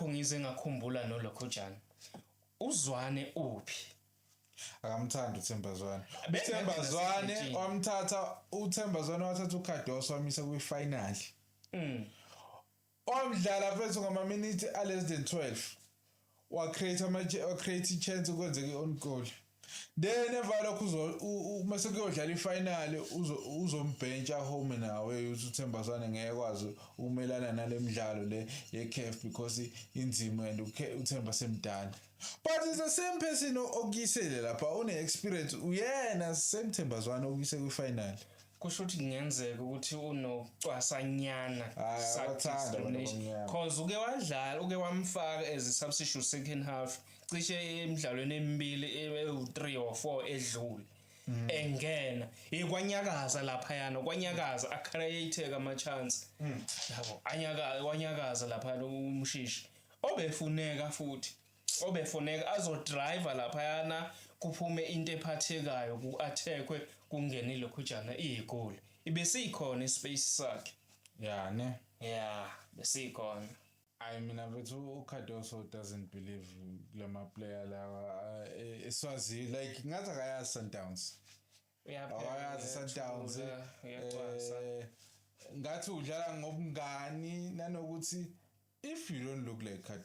Yingakho ngize ngakhumbula nolokhojana uZwane uphi. Akamthandi uThemba Zwane. Bengekho uThemba Zwane nasebhentshini. Wamthatha uThemba Zwane, wathatha uCardoso wamisa kwi-final. Wamdlala mfethu ngama-minute a-less than 12, wa-create ama wa-create i-chance ukwenzeka i-own goal. Then emva lokho mase kuyodlala i-final uzombhentsha home nawe, uthi uThemba Zwane ngeke kwazi ukumelana nale midlalo le ye-CAF because inzima and uThemba semdala. But it's the same person okuyisele lapha, une-experience, uyena same Themba Zwane okuyise kwi-final. Kusho ukuthi kungenzeka ukuthi unocwasanyana. Hhayi, abathandi abantu abamnyama. Cause uke wadlala, uke wamfaka as a substitute second half cishe emidlalweni emibili, ewu-3 or 4 edlule, engena ikwanyakaza laphayana, kwanyakaza, a-create ama-chance yabo, anyakaza, wanyakaza laphayana uMshishi obefuneka futhi obefuneka azodrive laphayana, kuphume into ephathekayo, ku-attackwe, kungene ilokhujana iyigoli, ibesikhona ispace sakhe. Ya ne. Ya, besikhona. Hayi, mina mfethu, uCardoso doesn't believe kulama player lawa eSwazi, like ngathi akayazi Sundowns. Akayazi Sundowns. Uyacwasa. Ngathi udlala ngobungani nanokuthi if you don't look like Cardoso